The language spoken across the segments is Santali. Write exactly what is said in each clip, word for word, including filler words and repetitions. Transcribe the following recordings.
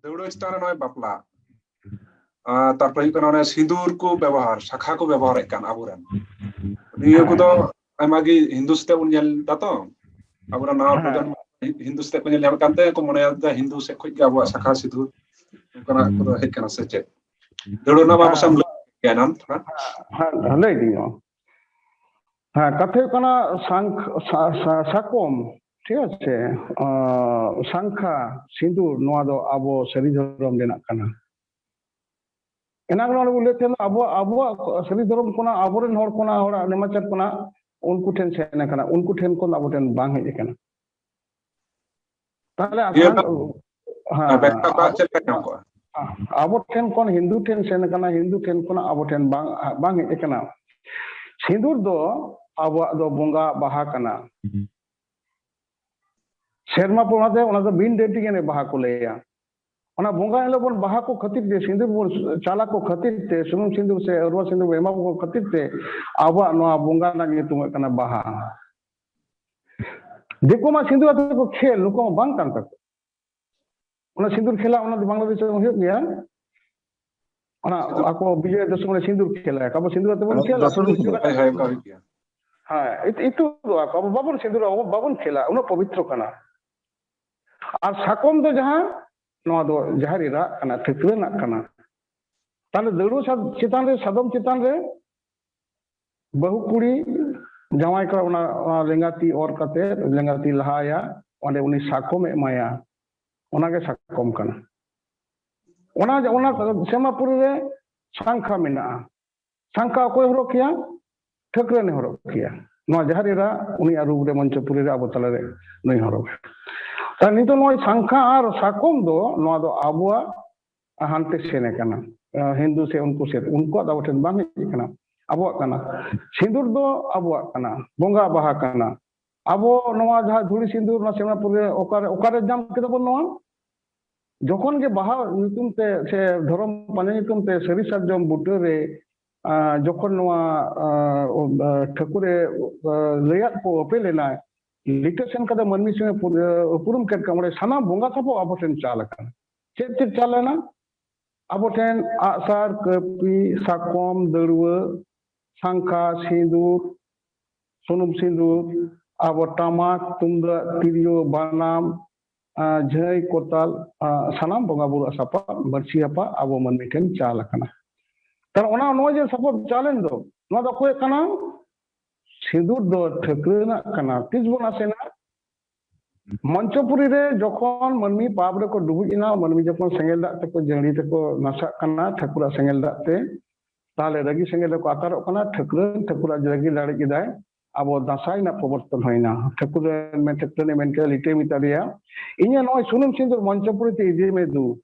ᱫᱟᱹᱣᱲᱟᱹ ᱪᱮᱛᱟᱱ ᱨᱮ ᱱᱚᱜᱼᱚᱭ ᱵᱟᱯᱞᱟ, ᱟᱨ ᱛᱟᱨᱯᱚᱨᱮ ᱦᱩᱭᱩᱜ ᱠᱟᱱᱟ ᱚᱱᱮ ᱥᱤᱸᱫᱩᱨ ᱠᱚ ᱵᱮᱵᱚᱦᱟᱨ, ᱥᱟᱠᱷᱟ ᱠᱚ ᱵᱮᱵᱚᱦᱟᱨᱮᱫ ᱠᱟᱱ ᱟᱵᱚᱨᱮᱱ, ᱱᱤᱭᱟᱹ ᱠᱚᱫᱚ ᱟᱭᱢᱟ ᱜᱮ ᱦᱤᱱᱫᱩ ᱥᱟᱛᱮᱜ ᱵᱚᱱ ᱧᱮᱞ ᱮᱫᱟ ᱛᱚ, ᱟᱵᱚᱨᱮᱱ ᱱᱟᱣᱟ ᱯᱨᱚᱡᱚᱱᱢᱚ ᱦᱤᱱᱫᱩ ᱥᱟᱛᱮᱜ ᱠᱚ ᱧᱮᱞ ᱧᱟᱢᱮᱫ ᱠᱟᱱᱛᱮ ᱠᱚ ᱢᱚᱱᱮᱭᱟ ᱡᱮ ᱦᱤᱱᱫᱩ ᱥᱮᱫ ᱠᱷᱚᱱ ᱜᱮ ᱟᱵᱚᱣᱟᱜ ᱥᱟᱠᱷᱟ ᱥᱤᱸᱫᱩᱨ ᱚᱱᱠᱟᱱᱟᱜ ᱠᱚᱫᱚ ᱦᱮᱡ ᱠᱟᱱᱟ ᱥᱮ ᱪᱮᱫ? ᱫᱟᱹᱣᱲᱟᱹ ᱨᱮᱱᱟᱜ ᱢᱟ ᱯᱟᱥᱮᱢ ᱞᱟᱹᱭ ᱜᱮᱭᱟ ᱮᱱᱟᱱ ᱛᱷᱚᱲᱟ᱾ ᱦᱮᱸ, ᱞᱟᱹᱭ ᱫᱤᱧ᱾ ᱦᱮᱸ, ᱠᱟᱛᱷᱟ ᱦᱩᱭᱩᱜ ᱠᱟᱱᱟ ᱥᱟᱝᱠ-, ᱥᱟ-, ᱥᱟ-, ᱥᱟᱠᱚᱢ, ᱴᱷᱤᱠ ᱟᱪᱷᱮ, ᱟᱸ, ᱥᱟᱝᱠᱷᱟ, ᱥᱤᱸᱫᱩᱨ, ᱱᱚᱣᱟ ᱫᱚ ᱟᱵᱚ ᱥᱟᱹᱨᱤ ᱫᱷᱚᱨᱚᱢ ᱨᱮᱱᱟᱜ ᱠᱟᱱᱟ᱾ ᱮᱱᱟᱝ ᱱᱚᱰᱮ ᱵᱚᱱ ᱞᱟᱹᱭ ᱛᱟᱦᱮᱱᱟ ᱟᱵᱚᱣᱟᱜ, ᱟᱵᱚᱣᱟᱜ ᱥᱟᱹᱨᱤ ᱫᱷᱚᱨᱚᱢ ᱠᱷᱚᱱᱟᱜ, ᱟᱵᱚᱨᱮᱱ ᱦᱚᱲ ᱠᱷᱚᱱᱟᱜ, ᱦᱚᱲᱟᱜ ᱱᱮᱢᱟᱪᱟᱨ ᱠᱷᱚᱱᱟᱜ ᱩᱱᱠᱩ ᱴᱷᱮᱱ ᱥᱮᱱ ᱟᱠᱟᱱᱟ, ᱩᱱᱠᱩ ᱴᱷᱮᱱ ᱠᱷᱚᱱ ᱫᱚ ᱟᱵᱚ ᱴᱷᱮᱱ ᱵᱟᱝ ᱦᱮᱡ ᱟᱠᱟᱱᱟ᱾ ᱛᱟᱦᱞᱮ ᱱᱤᱭᱟᱹ ᱟᱥᱟᱱ-, ᱫᱚ, ᱦᱮᱸ, ᱵᱮᱠᱠᱷᱟ ᱠᱚ ᱪᱮᱫ ᱞᱮᱠᱟ ᱧᱟᱢ ᱠᱚᱜᱼᱟ? ᱟᱵᱚ ᱴᱷᱮᱱ ᱠᱷᱚᱱ ᱦᱤᱱᱫᱩ ᱴᱷᱮᱱ ᱥᱮᱱ ᱟᱠᱟᱱᱟ, ᱦᱤᱱᱫᱩ ᱴᱷᱮᱱ ᱠᱷᱚᱱᱟᱜ ᱟᱵᱚ ᱴᱷᱮᱱ ᱵᱟᱝ, ᱵᱟᱝ ᱦᱮᱡ ᱟᱠᱟᱱᱟ᱾ ᱥᱤᱸᱫᱩᱨ ᱫᱚ ᱟᱵᱚᱣᱟᱜ ᱫᱚ ᱵᱚᱸᱜᱟ ᱵᱟᱦᱟ ᱠᱟᱱᱟ᱾ ᱥᱮᱨᱢᱟ ᱯᱩᱨᱟᱹ ᱛᱮ ᱚᱱᱟ ᱫᱚ ᱵᱤᱱ ᱰᱮᱴ ᱜᱮ ᱵᱟᱦᱟ ᱠᱚ ᱞᱟᱹᱭᱟ᱾ ᱚᱱᱟ ᱵᱚᱸᱜᱟ ᱦᱤᱞᱳᱜ ᱵᱚᱱ ᱵᱟᱦᱟ ᱠᱚ ᱠᱷᱟᱹᱛᱤᱨ ᱛᱮ, ᱥᱤᱸᱫᱩᱨ ᱵᱚᱱ ᱪᱟᱞᱟ ᱠᱚ ᱠᱷᱟᱹᱛᱤᱨ ᱛᱮ, ᱥᱩᱱᱩᱢ ᱥᱤᱸᱫᱩᱨ ᱥᱮ ᱟᱹᱨᱣᱟ ᱥᱤᱸᱫᱩᱨ ᱵᱚᱱ ᱮᱢᱟ ᱠᱚ ᱠᱷᱟᱹᱛᱤᱨ ᱛᱮ ᱟᱵᱚᱣᱟᱜ ᱱᱚᱣᱟ ᱵᱚᱸᱜᱟ ᱨᱮᱱᱟᱜ ᱧᱩᱛᱩᱢ ᱦᱩᱭᱩᱜ ᱠᱟᱱᱟ ᱵᱟᱦᱟ᱾ ᱫᱤᱠᱩ ᱢᱟ ᱥᱤᱸᱫᱩᱨ ᱟᱛᱮ ᱠᱚ ᱠᱷᱮᱞ, ᱱᱩᱠᱩ ᱢᱟ ᱵᱟᱝ ᱠᱟᱱ ᱛᱟᱠᱚ᱾ ᱚᱱᱟ ᱥᱤᱸᱫᱩᱨ ᱠᱷᱮᱞᱟ ᱚᱱᱟ ᱫᱚ ᱵᱟᱝᱞᱟᱫᱮᱥ ᱨᱮ ᱦᱩᱭᱩᱜ ᱜᱮᱭᱟ᱾ ᱚᱱᱟ ᱟᱠᱚ ᱵᱤᱡᱚᱭᱟ ᱫᱚᱥᱚᱢᱤ ᱨᱮ ᱥᱤᱸᱫᱩᱨ ᱠᱷᱮᱞᱟ, ᱟᱵᱚ ᱥᱤᱸᱫᱩᱨ ᱟᱛᱮ ᱵᱚᱱ ᱠᱷᱮᱞᱟ, ᱫᱚᱥᱚᱢᱤ ᱥᱤᱸᱫᱩᱨ ᱠᱷᱮᱞᱟ᱾ ᱦᱳᱭ, ᱦᱳᱭ, ᱚᱱᱠᱟ ᱦᱩᱭᱩᱜ ᱜᱮᱭᱟ᱾ ᱦᱮᱸ, ᱤᱛ-, ᱤᱛᱩᱫᱚᱜᱼᱟ ᱠᱚ, ᱟᱵᱚ ᱵᱟᱵᱚᱱ ᱥᱤᱸᱫᱩᱨᱟ, ᱟᱵᱚ ᱵᱟᱵᱚᱱ ᱠᱷᱮᱞᱟ, ᱩᱱᱟᱹᱜ ᱯᱚᱵᱤᱛᱨᱚ ᱠᱟᱱᱟ᱾ ᱟᱨ ᱥᱟᱠᱚᱢ ᱫᱚ ᱡᱟᱦᱟᱸ, ᱱᱚᱣᱟ ᱫᱚ ᱡᱟᱦᱟᱸ ᱨᱮ ᱨᱟᱜ ᱠᱟᱱᱟ, ᱴᱷᱟᱹᱠᱨᱟᱹ ᱨᱮᱱᱟᱜ ᱠᱟᱱᱟ᱾ ᱛᱟᱦᱞᱮ ᱫᱟᱹᱲᱩᱣᱟᱹ ᱥᱟ-, ᱪᱮᱛᱟᱱ ᱨᱮ, ᱥᱟᱫᱚᱢ ᱪᱮᱛᱟᱱ ᱨᱮ ᱵᱟᱹᱦᱩ ᱠᱩᱲᱤ ᱡᱟᱶᱟᱭ ᱠᱚᱲᱟ ᱚᱱᱟ, ᱚᱱᱟ ᱞᱮᱸᱜᱟ ᱛᱤ ᱚᱨ ᱠᱟᱛᱮ, ᱞᱮᱸᱜᱟ ᱛᱤ ᱞᱟᱦᱟᱭᱟ, ᱚᱸᱰᱮ ᱩᱱᱤ ᱥᱟᱠᱚᱢ ᱮ ᱮᱢᱟᱭᱟ, ᱚᱱᱟᱜᱮ ᱥᱟᱠᱚᱢ ᱠᱟᱱᱟ᱾ ᱚᱱᱟ, ᱚᱱᱟ ᱥᱮᱨᱢᱟᱯᱩᱨᱤ ᱨᱮ ᱥᱟᱝᱠᱷᱟ ᱢᱮᱱᱟᱜᱼᱟ᱾ ᱥᱟᱝᱠᱷᱟ ᱚᱠᱚᱭ ᱦᱚᱨᱚᱜ ᱠᱮᱭᱟ? ᱴᱷᱟᱹᱠᱨᱟᱹᱱᱮ ᱦᱚᱨᱚᱜ ᱠᱮᱭᱟ᱾ ᱱᱚᱣᱟ ᱡᱟᱦᱮᱨ ᱮᱨᱟ ᱩᱱᱤᱭᱟᱜ ᱨᱩᱯ ᱨᱮ ᱢᱚᱧᱪᱚᱯᱩᱨᱤ ᱨᱮ ᱟᱵᱚ ᱛᱟᱞᱟᱨᱮ ᱱᱩᱭ ᱦᱚᱨᱚᱜᱟ᱾ ᱟᱨ ᱱᱤᱛᱚᱜ ᱱᱚᱜᱼᱚᱭ ᱥᱟᱝᱠᱷᱟ ᱟᱨ ᱥᱟᱠᱚᱢ ᱫᱚ ᱱᱚᱣᱟ ᱫᱚ ᱟᱵᱚᱣᱟᱜ ᱦᱟᱱᱛᱮ ᱥᱮᱱ ᱟᱠᱟᱱᱟ, ᱦᱤᱱᱫᱩ ᱥᱮ ᱩᱱᱠᱩ ᱥᱮᱫ, ᱩᱱᱠᱩᱣᱟᱜ ᱫᱚ ᱟᱵᱚ ᱴᱷᱮᱱ ᱵᱟᱝ ᱦᱮᱡ ᱟᱠᱟᱱᱟ, ᱟᱵᱚᱣᱟᱜ ᱠᱟᱱᱟ᱾ ᱥᱤᱸᱫᱩᱨ ᱫᱚ ᱟᱵᱚᱣᱟᱜ ᱠᱟᱱᱟ, ᱵᱚᱸᱜᱟ ᱵᱟᱦᱟ ᱠᱟᱱᱟ᱾ ᱟᱵᱚ ᱱᱚᱣᱟ ᱡᱟᱦᱟᱸ ᱫᱷᱩᱲᱤ ᱥᱤᱸᱫᱩᱨ, ᱱᱚᱣᱟ ᱥᱮᱨᱢᱟᱯᱩᱨᱤ ᱨᱮ ᱚᱠᱟᱨᱮ, ᱚᱠᱟᱨᱮ ᱧᱟᱢ ᱠᱮᱫᱟ ᱵᱚᱱ ᱱᱚᱣᱟ? ᱡᱚᱠᱷᱚᱱ ᱜᱮ ᱵᱟᱦᱟ ᱧᱩᱛᱩᱢ ᱛᱮ ᱥᱮ ᱫᱷᱚᱨᱚᱢ ᱯᱟᱸᱡᱟ ᱧᱩᱛᱩᱢ ᱛᱮ ᱥᱟᱹᱨᱤ ᱥᱟᱨᱡᱚᱢ ᱵᱩᱴᱟᱹ ᱨᱮ, ᱟᱸ, ᱡᱚᱠᱷᱚᱱ ᱱᱚᱣᱟ, ᱟᱸ, ᱟᱸ, ᱴᱷᱟᱹᱠᱩᱨᱮ, ᱟᱸ, ᱞᱟᱹᱭᱟᱫ ᱠᱚ ᱚᱯᱮᱞ ᱮᱱᱟᱭ, ᱞᱤᱴᱟᱹ ᱥᱮᱱ ᱠᱟᱛᱮ ᱢᱟᱹᱱᱢᱤ ᱥᱚᱸᱜᱮ ᱯᱩᱨ-, ᱩᱯᱨᱩᱢ ᱠᱮᱫ ᱠᱚᱣᱟ, ᱚᱸᱰᱮ ᱥᱟᱱᱟᱢ ᱵᱚᱸᱜᱟ ᱥᱟᱯᱟᱵ ᱟᱵᱚ ᱴᱷᱮᱱ ᱪᱟᱞ ᱟᱠᱟᱱᱟ᱾ ᱪᱮᱫ ᱪᱮᱫ ᱪᱟᱞ ᱞᱮᱱᱟ? ᱟᱵᱚ ᱴᱷᱮᱱ ᱟᱜᱼᱥᱟᱨ, ᱠᱟᱹᱯᱤ, ᱥᱟᱠᱚᱢ, ᱫᱟᱹᱲᱣᱟᱹ, ᱥᱟᱝᱠᱷᱟ, ᱥᱤᱸᱫᱩᱨ, ᱥᱩᱱᱩᱢ ᱥᱤᱸᱫᱩᱨ, ᱟᱵᱚ ᱴᱟᱢᱟᱠ, ᱛᱩᱢᱫᱟᱜ, ᱛᱤᱨᱭᱳ, ᱵᱟᱱᱟᱢ, ᱟᱸ, ᱡᱷᱟᱹᱭ, ᱠᱚᱨᱛᱟᱞ, ᱟᱸ, ᱥᱟᱱᱟᱢ ᱵᱚᱸᱜᱟ ᱵᱩᱨᱩᱣᱟᱜ ᱥᱟᱯᱟᱵ, ᱢᱟᱹᱡᱷᱤ ᱦᱟᱯᱟ ᱟᱵᱚ ᱢᱟᱹᱱᱢᱤ ᱴᱷᱮᱱ ᱪᱟᱞ ᱟᱠᱟᱱᱟ᱾ ᱛᱟᱦᱞᱮ ᱚᱱᱟ, ᱱᱚᱜᱼᱚᱭ ᱡᱮ ᱥᱟᱯᱟᱵ ᱪᱟᱞ ᱮᱱ ᱫᱚ, ᱱᱚᱣᱟ ᱫᱚ ᱚᱠᱚᱭᱟᱜ ᱠᱟᱱᱟ? ᱥᱤᱸᱫᱩᱨ ᱫᱚ ᱴᱷᱟᱹᱠᱨᱟᱹ ᱨᱮᱱᱟᱜ ᱠᱟᱱᱟ᱾ ᱛᱤᱥ ᱵᱚᱱ ᱟᱥᱮᱱᱟ? ᱢᱚᱧᱪᱚᱯᱩᱨᱤ ᱨᱮ ᱡᱚᱠᱷᱚᱱ ᱢᱟᱹᱱᱢᱤ ᱯᱟᱯ ᱨᱮᱠᱚ ᱰᱩᱵᱩᱡ ᱮᱱᱟ, ᱢᱟᱹᱱᱢᱤ ᱡᱚᱠᱷᱚᱱ ᱥᱮᱸᱜᱮᱞ ᱫᱟᱜ ᱛᱮᱠᱚ ᱡᱟᱹᱲᱤ ᱛᱮᱠᱚ ᱱᱟᱥᱟᱜ ᱠᱟᱱᱟ, ᱴᱷᱟᱹᱠᱩᱨᱟᱜ ᱥᱮᱸᱜᱮᱞ ᱫᱟᱜ ᱛᱮ, ᱛᱟᱦᱞᱮ ᱨᱟᱹᱜᱤ ᱥᱮᱸᱜᱮᱞ ᱨᱮᱠᱚ ᱟᱛᱟᱨᱚᱜ ᱠᱟᱱᱟ, ᱴᱷᱟᱹᱠᱨᱟᱹᱱ ᱴᱷᱟᱹᱠᱩᱨᱟᱜ ᱨᱟᱹᱜᱤ ᱫᱟᱲᱮ ᱠᱮᱫᱟᱭ, ᱟᱵᱚ ᱫᱟᱸᱥᱟᱭ ᱨᱮᱱᱟᱜ ᱯᱨᱚᱵᱚᱨᱛᱚᱱ ᱦᱩᱭᱱᱟ᱾ ᱴᱷᱟᱹᱠᱨᱟᱹᱱ ᱢᱮᱱ, ᱴᱷᱟᱹᱠᱨᱟᱹᱱᱮ ᱢᱮᱱ ᱠᱮᱫᱟ, ᱞᱤᱴᱟᱹᱭ ᱢᱮᱛᱟ ᱫᱮᱭᱟ, "ᱤᱧᱟᱹᱜ ᱱᱚᱜᱼᱚᱭ ᱥᱩᱱᱩᱢ ᱥᱤᱸᱫᱩᱨ ᱢᱚᱧᱪᱚᱯᱩᱨᱤ ᱛᱮ ᱤᱫᱤ ᱢᱮ ᱫᱩ᱾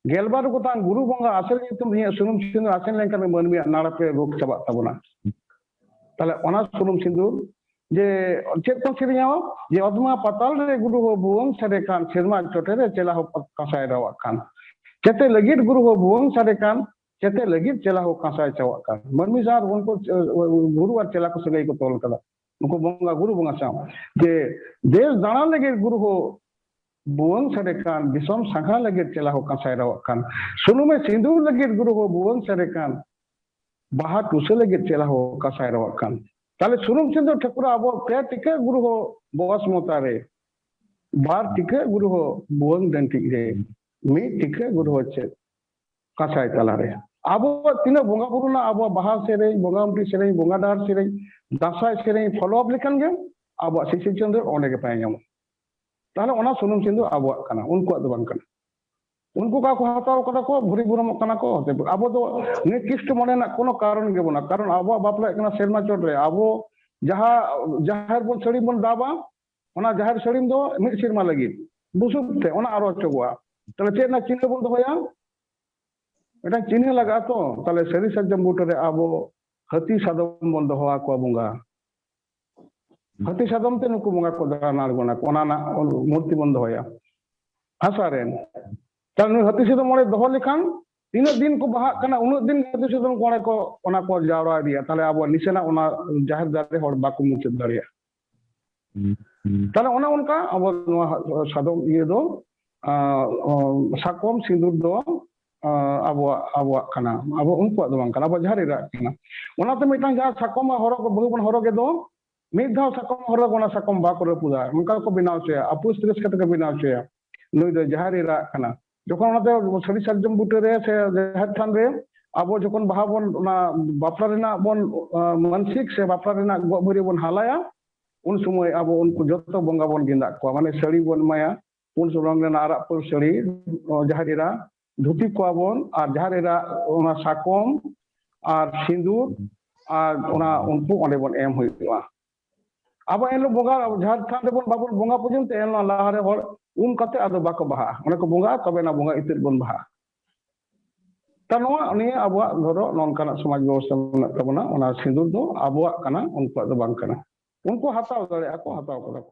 ᱜᱮᱞᱵᱟᱨ ᱜᱚᱴᱟᱝ ᱜᱩᱨᱩ ᱵᱚᱸᱜᱟ ᱟᱥᱮᱨ ᱧᱩᱛᱩᱢ ᱤᱧᱟᱹᱜ ᱥᱩᱱᱩᱢ ᱥᱤᱸᱫᱩᱨ ᱟᱥᱮᱱ ᱞᱮᱱᱠᱷᱟᱱ ᱢᱟᱹᱱᱢᱤᱭᱟᱜ ᱱᱟᱲᱟ ᱯᱮ ᱨᱳᱜᱽ ᱪᱟᱵᱟᱜ ᱛᱟᱵᱚᱱᱟ᱾" ᱛᱟᱦᱞᱮ ᱚᱱᱟ ᱥᱩᱱᱩᱢ ᱥᱤᱸᱫᱩᱨ ᱡᱮ ᱪᱮᱫ ᱠᱚ ᱥᱮᱨᱮᱧᱟ? ᱡᱮ "ᱚᱛᱢᱟ ᱯᱟᱛᱟᱞ ᱨᱮ ᱜᱩᱨᱩ ᱦᱚᱸ ᱵᱷᱩᱣᱟᱹᱝ ᱥᱟᱰᱮ ᱠᱟᱱ, ᱥᱮᱨᱢᱟ ᱪᱚᱴᱮ ᱨᱮ ᱪᱮᱞᱟ ᱦᱚᱸ ᱠᱟᱸᱥᱟᱭ ᱨᱟᱣᱟᱜ ᱠᱟᱱ, ᱪᱮᱛᱮ ᱞᱟᱹᱜᱤᱫ ᱜᱩᱨᱩ ᱦᱚᱸ ᱵᱷᱩᱣᱟᱹᱝ ᱥᱟᱰᱮ ᱠᱟᱱ, ᱪᱮᱛᱮ ᱞᱟᱹᱜᱤᱫ ᱪᱮᱞᱟ ᱦᱚᱸ ᱠᱟᱸᱥᱟᱭ ᱪᱟᱣᱟᱜ ᱠᱟᱱ᱾" ᱢᱟᱹᱱᱢᱤ ᱥᱟᱶ ᱩᱱᱠᱩ, ᱮ, ᱜᱩᱨᱩ ᱟᱨ ᱪᱮᱞᱟ ᱠᱚ ᱥᱟᱹᱜᱟᱹᱭ ᱠᱚ ᱛᱚᱞ ᱠᱟᱫᱟ, ᱩᱱᱠᱩ ᱵᱚᱸᱜᱟ, ᱜᱩᱨᱩ ᱵᱚᱸᱜᱟ ᱥᱟᱶ, ᱡᱮ ᱫᱮᱥ ᱫᱟᱬᱟᱱ ᱞᱟᱹᱜᱤᱫ ᱜᱩᱨᱩ ᱦᱚᱸ ᱵᱷᱩᱣᱟᱹᱝ ᱥᱟᱰᱮ ᱠᱟᱱ, ᱫᱤᱥᱚᱢ ᱥᱟᱸᱜᱷᱟᱨ ᱞᱟᱹᱜᱤᱫ ᱪᱮᱞᱟ ᱦᱚᱸ ᱠᱟᱸᱥᱟᱭ ᱨᱟᱣᱟᱜ ᱠᱟᱱ, ᱥᱩᱱᱩᱢᱮ ᱥᱤᱸᱫᱩᱨ ᱞᱟᱹᱜᱤᱫ ᱜᱩᱨᱩ ᱦᱚᱸ ᱵᱷᱩᱣᱟᱹᱝ ᱥᱟᱰᱮ ᱠᱟᱱ, ᱵᱟᱦᱟ ᱴᱩᱥᱟᱹ ᱞᱟᱹᱜᱤᱫ ᱪᱮᱞᱟ ᱦᱚᱸ ᱠᱟᱸᱥᱟᱭ ᱨᱟᱣᱟᱜ ᱠᱟᱱ᱾ ᱛᱟᱦᱞᱮ ᱥᱩᱱᱩᱢ ᱥᱤᱸᱫᱩᱨ ᱴᱷᱟᱹᱠᱩᱨ ᱟᱵᱚ ᱯᱮ ᱴᱤᱠᱟᱹ ᱜᱩᱨᱩ ᱦᱚᱸ ᱵᱚᱥ ᱢᱚᱛᱟ ᱨᱮ, ᱵᱟᱨ ᱴᱤᱠᱟᱹ ᱜᱩᱨᱩ ᱦᱚᱸ ᱵᱷᱩᱣᱟᱹᱝ ᱰᱟᱹᱱᱴᱤᱡ ᱨᱮ, ᱢᱤᱫ ᱴᱤᱠᱟᱹ ᱜᱩᱨᱩ ᱦᱚᱸ ᱪᱮᱫ ᱠᱟᱸᱥᱟᱭ ᱛᱟᱞᱟᱨᱮ᱾ ᱟᱵᱚᱣᱟᱜ ᱛᱤᱱᱟᱹᱜ ᱵᱚᱸᱜᱟ ᱵᱩᱨᱩ ᱨᱮᱱᱟᱜ, ᱟᱵᱚᱣᱟᱜ ᱵᱟᱦᱟ ᱥᱮᱨᱮᱧ, ᱵᱚᱸᱜᱟ ᱢᱩᱴᱤ ᱥᱮᱨᱮᱧ, ᱵᱚᱸᱜᱟ ᱰᱟᱦᱟᱨ ᱥᱮᱨᱮᱧ, ᱫᱟᱸᱥᱟᱭ ᱥᱮᱨᱮᱧ follow up ᱞᱮᱠᱷᱟᱱ ᱜᱮ ᱟᱵᱚᱣᱟᱜ ᱥᱤᱥᱤᱨ ᱪᱟᱸᱫᱳ ᱚᱸᱰᱮ ᱜᱮ ᱯᱟᱭ ᱧᱟᱢᱚᱜᱼᱟ᱾ ᱛᱟᱦᱞᱮ ᱚᱱᱟ ᱥᱩᱱᱩᱢ ᱥᱤᱸᱫᱩᱨ ᱟᱵᱚᱣᱟᱜ ᱠᱟᱱᱟ, ᱩᱱᱠᱩᱣᱟᱜ ᱫᱚ ᱵᱟᱝ ᱠᱟᱱᱟ᱾ ᱩᱱᱠᱩ ᱚᱠᱟ ᱠᱚ ᱦᱟᱛᱟᱣ ᱠᱟᱫᱟ ᱠᱚ, ᱵᱷᱩᱨᱤ ᱵᱷᱩᱨᱚᱢᱚᱜ ᱠᱟᱱᱟ ᱠᱚ᱾ ᱟᱵᱚ ᱫᱚ ᱱᱤᱠᱨᱤᱥᱴ ᱢᱚᱱᱮ ᱨᱮᱱᱟᱜ ᱠᱳᱱᱳ ᱠᱟᱨᱚᱱ ᱜᱮ ᱵᱟᱹᱱᱩᱜᱼᱟ, ᱠᱟᱨᱚᱱ ᱟᱵᱚᱣᱟᱜ ᱵᱟᱯᱞᱟ ᱦᱩᱭᱩᱜ ᱠᱟᱱᱟ ᱥᱮᱨᱢᱟ ᱪᱚᱴ ᱨᱮ᱾ ᱟᱵᱚ ᱡᱟᱦᱟᱸ ᱡᱟᱦᱮᱨ ᱵᱚᱱ ᱥᱟᱹᱲᱤᱢ ᱵᱚᱱ ᱫᱟᱵᱟ, ᱚᱱᱟ ᱡᱟᱦᱮᱨ ᱥᱟᱹᱲᱤᱢ ᱫᱚ ᱢᱤᱫ ᱥᱮᱨᱢᱟ ᱞᱟᱹᱜᱤᱫ, ᱵᱩᱥᱩᱵ ᱛᱮ ᱚᱱᱟ ᱟᱨᱚ ᱚᱪᱚᱜᱚᱜᱼᱟ᱾ ᱛᱟᱦᱞᱮ ᱪᱮᱫ ᱨᱮᱱᱟᱜ ᱪᱤᱱᱦᱟᱹ ᱵᱚᱱ ᱫᱚᱦᱚᱭᱟ? ᱢᱤᱫᱴᱟᱝ ᱪᱤᱱᱦᱟᱹ ᱞᱟᱜᱟᱜᱼᱟ ᱛᱚ᱾ ᱛᱟᱦᱞᱮ ᱥᱟᱹᱨᱤ ᱥᱟᱨᱡᱚᱢ ᱵᱩᱴᱟᱹ ᱨᱮ ᱟᱵᱚ ᱦᱟᱹᱛᱤ ᱥᱟᱫᱚᱢ ᱵᱚᱱ ᱫᱚᱦᱚ ᱟᱠᱚᱣᱟ ᱵᱚᱸᱜᱟ᱾ ᱦᱟᱹᱛᱤ ᱥᱟᱫᱚᱢ ᱛᱮ ᱱᱩᱠᱩ ᱵᱚᱸᱜᱟ ᱠᱚ ᱫᱟᱬᱟᱱ ᱟᱬᱜᱚᱱᱟ, ᱚᱱᱟ ᱨᱮᱱᱟᱜ ᱢᱩᱨᱛᱤ ᱵᱚᱱ ᱫᱚᱦᱚᱭᱟ ᱦᱟᱥᱟ ᱨᱮᱱ᱾ ᱛᱟᱦᱞᱮ ᱱᱩᱭ ᱦᱟᱹᱛᱤ ᱥᱟᱫᱚᱢ ᱚᱸᱰᱮ ᱫᱚᱦᱚ ᱞᱮᱠᱷᱟᱱ ᱛᱤᱱᱟᱹᱜ ᱫᱤᱱ ᱠᱚ ᱵᱟᱦᱟᱜ ᱠᱟᱱᱟ, ᱩᱱᱟᱹᱜ ᱫᱤᱱ ᱦᱟᱹᱛᱤ ᱥᱟᱫᱚᱢ ᱠᱚ ᱚᱸᱰᱮ ᱠᱚ, ᱚᱱᱟ ᱠᱚ ᱡᱟᱣᱨᱟ ᱤᱫᱤᱭᱟ᱾ ᱛᱟᱦᱞᱮ ᱟᱵᱚ ᱱᱤᱥᱟᱹᱱᱟᱜ ᱚᱱᱟ ᱡᱟᱦᱮᱨ ᱫᱟᱨᱮ ᱦᱚᱲ ᱵᱟᱠᱚ ᱢᱩᱪᱟᱹᱫ ᱫᱟᱲᱮᱭᱟᱜᱼᱟ᱾ ᱛᱟᱦᱞᱮ ᱚᱱᱮ ᱚᱱᱠᱟ ᱟᱵᱚ ᱱᱚᱣᱟ ᱥᱟᱫᱚᱢ ᱤᱭᱟᱹ ᱫᱚ ᱟᱸ, ᱚ, ᱥᱟᱠᱚᱢ ᱥᱤᱸᱫᱩᱨ ᱫᱚ, ᱟᱸ, ᱟᱵᱚᱣᱟᱜ, ᱟᱵᱚᱣᱟᱜ ᱠᱟᱱᱟ, ᱟᱵᱚ ᱩᱱᱠᱩᱣᱟᱜ ᱫᱚ ᱵᱟᱝ ᱠᱟᱱᱟ, ᱟᱵᱚ ᱡᱟᱦᱮᱨ ᱮᱨᱟᱜ ᱠᱟᱱᱟ᱾ ᱚᱱᱟᱛᱮ ᱢᱤᱫᱴᱟᱝ ᱡᱟᱦᱟᱸ ᱥᱟᱠᱚᱢ ᱦᱚᱨᱚᱜ, ᱵᱟᱹᱦᱩ ᱵᱚᱱ ᱦᱚᱨᱚᱜᱮ ᱫᱚ, ᱢᱤᱫ ᱫᱷᱟᱣ ᱥᱟᱠᱚᱢ ᱦᱚᱨᱚᱜ, ᱚᱱᱟ ᱥᱟᱠᱚᱢ ᱵᱟᱠᱚ ᱨᱟᱹᱯᱩᱫᱟ, ᱚᱱᱠᱟ ᱠᱚ ᱵᱮᱱᱟᱣ ᱦᱚᱪᱚᱭᱟ, ᱟᱯᱩᱥ ᱨᱟᱹᱥᱠᱟᱹ ᱛᱮᱠᱚ ᱵᱮᱱᱟᱣ ᱦᱚᱪᱚᱭᱟ, ᱱᱩᱭ ᱫᱚ ᱡᱟᱦᱮᱨ ᱮᱨᱟᱜ ᱠᱟᱱᱟ᱾ ᱡᱚᱠᱷᱚᱱ ᱚᱱᱟᱛᱮ ᱥᱟᱹᱨᱤ ᱥᱟᱨᱡᱚᱢ ᱵᱩᱴᱟᱹ ᱨᱮ ᱥᱮ ᱡᱟᱦᱮᱨ ᱛᱷᱟᱱ ᱨᱮ ᱟᱵᱚ ᱡᱚᱠᱷᱚᱱ ᱵᱟᱦᱟ ᱵᱚᱱ, ᱚᱱᱟ ᱵᱟᱯᱞᱟ ᱨᱮᱱᱟᱜ ᱵᱚᱱ, ᱟᱸ, ᱢᱟᱱᱥᱤᱠ ᱥᱮ ᱵᱟᱯᱞᱟ ᱨᱮᱱᱟᱜ ᱜᱚᱜ ᱵᱷᱟᱹᱨᱤ ᱵᱚᱱ ᱦᱟᱞᱟᱭᱟ, ᱩᱱ ᱥᱚᱢᱚᱭ ᱟᱵᱚ ᱩᱱᱠᱩ ᱡᱚᱛᱚ ᱵᱚᱸᱜᱟ ᱵᱚᱱ ᱜᱮᱸᱫᱟᱜ ᱠᱚᱣᱟ, ᱢᱟᱱᱮ ᱥᱟᱹᱲᱤ ᱵᱚᱱ ᱮᱢᱟᱭᱟ, ᱯᱩᱸᱰ ᱨᱚᱝ ᱨᱮᱱᱟᱜ ᱟᱨᱟᱜ ᱯᱟᱹᱲ ᱥᱟᱹᱲᱤ, ᱚ, ᱡᱟᱦᱮᱨ ᱮᱨᱟ, ᱫᱷᱩᱛᱤ ᱠᱚᱣᱟ ᱵᱚᱱ, ᱟᱨ ᱡᱟᱦᱮᱨ ᱮᱨᱟ ᱚᱱᱟ ᱥᱟᱠᱚᱢ ᱟᱨ ᱥᱤᱸᱫᱩᱨ, ᱟᱨ ᱚᱱᱟ ᱩᱱᱠᱩ ᱚᱸᱰᱮ ᱵᱚᱱ ᱮᱢ ᱦᱩᱭᱩᱜᱼᱟ᱾ ᱟᱵᱚ ᱮᱱᱦᱤᱞᱳᱜ ᱵᱚᱸᱜᱟ, ᱡᱟᱦᱮᱨ ᱛᱷᱟᱱ ᱨᱮᱵᱚᱱ ᱵᱟᱵᱚᱱ ᱵᱚᱸᱜᱟ ᱯᱩᱡᱟᱹᱱ ᱛᱮ, ᱮᱱᱦᱤᱞᱳᱜ ᱞᱟᱦᱟᱨᱮ ᱦᱚᱲ ᱩᱢ ᱠᱟᱛᱮ ᱟᱫᱚ ᱵᱟᱠᱚ ᱵᱟᱦᱟᱜᱼᱟ, ᱚᱸᱰᱮ ᱠᱚ ᱵᱚᱸᱜᱟᱜᱼᱟ, ᱛᱚᱵᱮ ᱚᱱᱟ ᱵᱚᱸᱜᱟ ᱤᱛᱟᱹᱫ ᱵᱚᱱ ᱵᱟᱦᱟᱜᱼᱟ᱾ ᱛᱟ ᱱᱚᱣᱟ ᱱᱤᱭᱟᱹ ᱟᱵᱚᱣᱟᱜ ᱫᱷᱚᱨᱚ ᱱᱚᱝᱠᱟᱱᱟᱜ ᱥᱚᱢᱟᱡᱽ ᱵᱮᱵᱚᱥᱛᱷᱟ ᱢᱮᱱᱟᱜ ᱛᱟᱵᱚᱱᱟ, ᱚᱱᱟ ᱥᱤᱸᱫᱩᱨ ᱫᱚ ᱟᱵᱚᱣᱟᱜ ᱠᱟᱱᱟ, ᱩᱱᱠᱩᱣᱟᱜ ᱫᱚ ᱵᱟᱝ ᱠᱟᱱᱟ᱾ ᱩᱱᱠᱩ ᱦᱟᱛᱟᱣ ᱫᱟᱲᱮᱭᱟᱜᱼᱟ ᱠᱚ, ᱦᱟᱛᱟᱣ ᱠᱟᱫᱟ ᱠᱚ᱾